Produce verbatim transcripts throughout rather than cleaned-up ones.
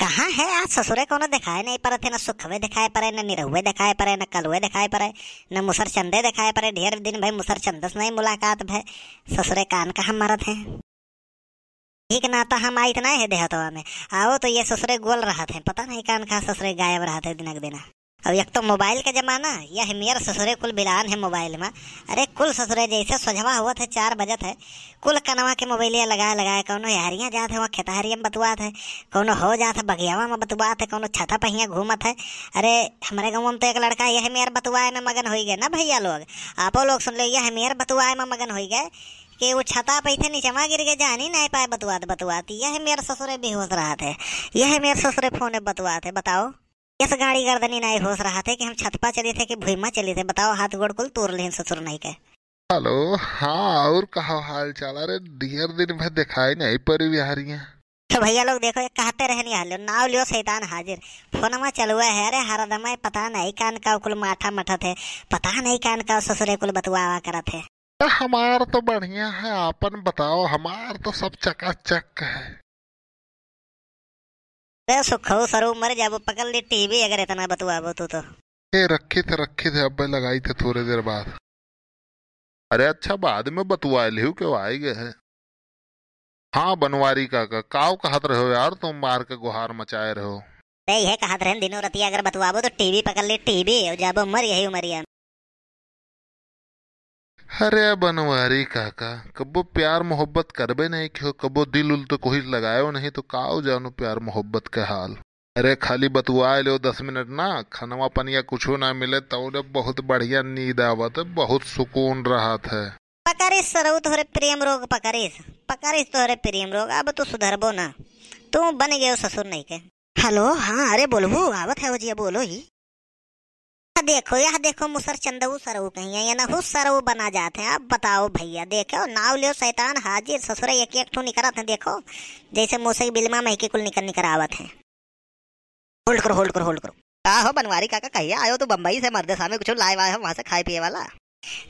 कहाँ है आज ससुरे? कौनो देखाए नहीं परत है, न सुखवे देखाए परे, न निरहुए देखाए परे, न कलुए देखाए परे, न मुसर चंदे देखाए परे। ढेर दिन भई मुसर चंद से नहीं मुलाकात भय। ससुरे कान कहाँ मरत है। ठीक ना तो हम आइत नहीं है देहतवा में। आओ तो ये ससुरे गोल रहत है, पता नहीं कान कहाँ ससुरे गायब रहत है दिनक दिना। अब एक तो मोबाइल का जमाना, यह मेर ससुरे कुल बिलान है मोबाइल में। अरे कुल ससुरे जैसे सोझवा होत है, चार बजत है, कुल कनवा के मोबाइलिया लगाए लगाए, कौनो यारियाँ जात है, वहाँ खेतहरिया में बतुआत है, कौनो हो जात है बगियावा में बतुआत है, कौनो छता पहिया घूमत है। अरे हमरे गाँव में तो एक लड़का यह मेर बतुआए में मगन होई गए ना भैया लोग, आपो लोग सुन लो, यह मेर बतुआए में मगन होई गए कि वो छता पे से नीचवा गिर गए, जानी नहीं पाए बतुआत बतुआत। यह मेर ससुरे बेहोश रहत है, यह मेर ससुरे फोन बतुआत है। बताओ, इस गाड़ी गर्दनी नहीं होश रहत है कि हम छत पर चली थे कि भुइमा चली थे। बताओ, हाथ गोड़ कुल तोड़ लेन ससुर नहीं के। हेलो, हाँ, और कहा हाल चाल? अरे ढेर दिन भर दिखाई नहीं पड़ी बिहारिया। तो भैया लोग देखो, ये कहते रहनी हालो, नाव लियो शैतान हाजिर। फोनमा चलुआ है, अरे हरदमा पता नहीं कान का कुल माठा मठत है, पता नहीं कान का ससुरे कुल बतुआवा करत है। हमार तो बढ़िया है, आपन बताओ, हमार तो सब चकाचक है। अरे सुखऊ सरऊ मर जाबो, पकड़ ली टीवी अगर इतना बतुआबो तू तो। ए, रखी थे, रखी थे, अब्बे लगाई थे थोड़े देर बाद। अरे अच्छा, बाद में बतुआ लिहू के आई गए है। हाँ बनवारी काका, काव कहत रहो यार, तुम मार के गुहार मचाए रहो। अरे यह कहत रहन दिनों रतिया अगर बतुआबो तो टीवी पकड़ ली, टीवी, और जाबो मर यही उमरिया में। अरे बनवारी काका, कब्बो प्यार मोहब्बत करबे नहीं किहो, कब्बो दिल उल तो कोई लगायो नहीं, तो काव जानो प्यार मोहब्बत के हाल। अरे खाली बतुआ लो दस मिनट ना, खनवा पनिया कुछो ना मिले, तौले बहुत बढ़िया नींद आवत है, बहुत सुकून रहत है। पकड़िस सरऊ तोहरे प्रेम रोग, पकड़िस, पकड़िस तोहरे प्रेम रोग, अब तू सुधरबो ना, तू बन गयो ससुर नहीं के। हेलो, हाँ, अरे बोलबू, आवत है वो जी, बोलो ही। आ देखो, यह देखो, मुसर चंदऊ सरऊ कहीं है, या ना हु सरऊ बना जात है। अब बताओ भैया, देखो, नाव लियो शैतान हाजिर, ससुरे एक एक ठो निकरत है, देखो, जैसे मूसे की बिलमा महकी कुल निकर निकर आवत है। होल्ड करो, होल्ड करो, होल्ड करो। का हो बनवारी काका, कहिया आयो तू बम्बई से? मर्दे सामने कुछ लाए वाए हो वहाँ से खाए पिए वाला?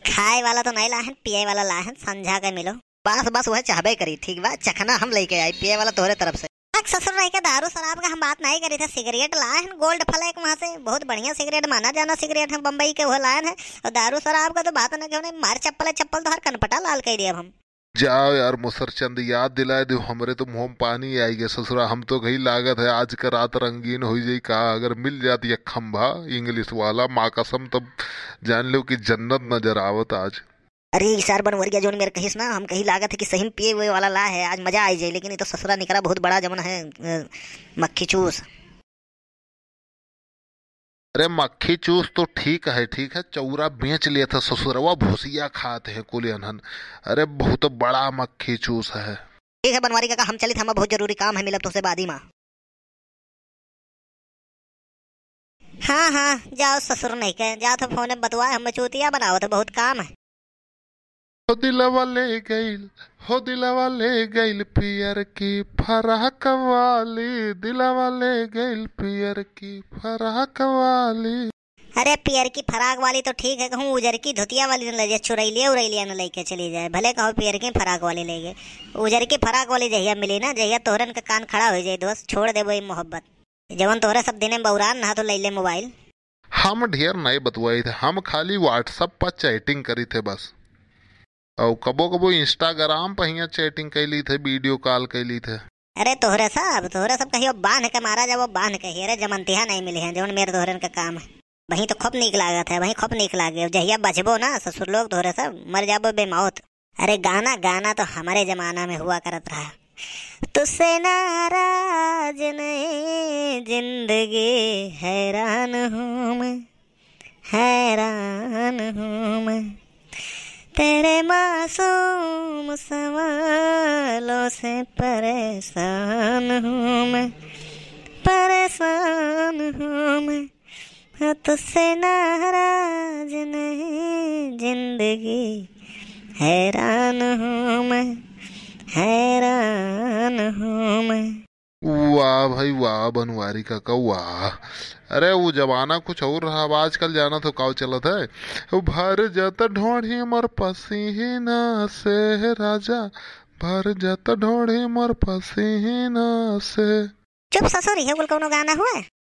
खाए वाला तो नहीं लाहन, पिए वाला लाहन, संझा के मिलो। बस बस, वह चाहबे करी, ठीक बा, चखना हम लेके आई, पिए वाला तोहरे तरफ से। अक ससुर रह के दारू शराब का हम बात नहीं करी थे, सिगरेट लाहन गोल्ड फ्लैग वहाँ से, बहुत बढ़िया सिगरेट, माना जाना सिगरेट है बम्बई के, वो लाहन है। और दारू शराब का तो बात ना क्यों नहीं, मार चप्पल है, चप्पल तो हर कनपटा लाल कह दिया हम। जाओ यार मुसर चंद, याद दिलाए दो, हमरे तो मुँह में पानी आई गया ससुरा। हम तो कही लागत है आज का रात रंगीन हो जाई का, अगर मिल जात एक खंभा इंग्लिश वाला, माँ कसम, तब जान लो कि जन्नत नजर आवत आज। अरे ई सार बनवरिया जौन मेरे कहिस ना, हम कही लागत है कि सही में पिए हुए वाला ला है, आज मजा आई जाए। लेकिन ये तो ससुरा निकरा बहुत बड़ा जमन है, अ, मक्खी चूस। अरे मक्खी चूस तो ठीक है, ठीक है, चौरा बेच लिया था ससुरवा, भूसिया खात है कुल अनहन। अरे बहुत बड़ा मक्खी चूस है। ठीक है बनवारी काका, हम चलित, हमें बहुत जरूरी काम है, मिलब तोसे बादी मा। हाँ हाँ, जाओ ससुर नहीं के, जाओ तो फोन बतुआ, हम चूतिया बनाओ तो बहुत काम है। हो दिलवा ले गइल, हो दिलवा ले गइल पियर की फराक वाली, दिलवा ले गइल पियर की फराक वाली। अरे पियर की फराक वाली तो ठीक है, कहूँ उजर की धोतिया वाली न ले जाए, चुरैलिया उरैलिया न लेके चली जाए, भले कहो पियर की फराक वाली ले गए। उजर की फराक वाली जहिया मिली ना, जहिया तोहरन का कान खड़ा हो जाए दोस्त, छोड़ देबो ई मोहब्बत। जवन तोहरे सब दिने में बौरान ना तो ले ले मोबाइल। हम ढेर नहीं बतुआई थे, हम खाली WhatsApp पर चैटिंग करी थे बस। और कबो कबो Instagram पर हियाँ चैटिंग कैली थे, वीडियो कॉल कैली थे। अरे तोहरे सब, तोहरे सब कहियो बांध के मारा जाबो, बांध के ही। अरे जमंतिहा नहीं मिली है, जौन मेरे तोहरन का काम है। वहीं तो खूब नीक लागत है, वहीं खूब नीक लागे। जहिया बचबो ना ससुर लोग तोहरे सब, मर जाबो बेमौत। अरे गाना, गाना तो हमारे जमाना में हुआ करत रहा। तुझसे नाराज नहीं जिंदगी, हैरान हूँ मैं, हैरान हूँ मैं। तेरे मासूम सवालों से परेशान हूँ मैं, परेशान हूँ मैं। हाँ, तुझसे नाराज नहीं जिंदगी, हैरान हूँ मैं, हैरान हूँ मैं। वाह भाई वाह, बनवारी काका वाह। अरे वो जमाना कुछ और रहा, अब आजकल जाना तो काव चलत है। भर जात ढोढ़ी मोर पसीना से राजा, भर जात ढोढ़ी मोर पसीना से। चुप ससुर, इहे कुल कौनो गाना हुए?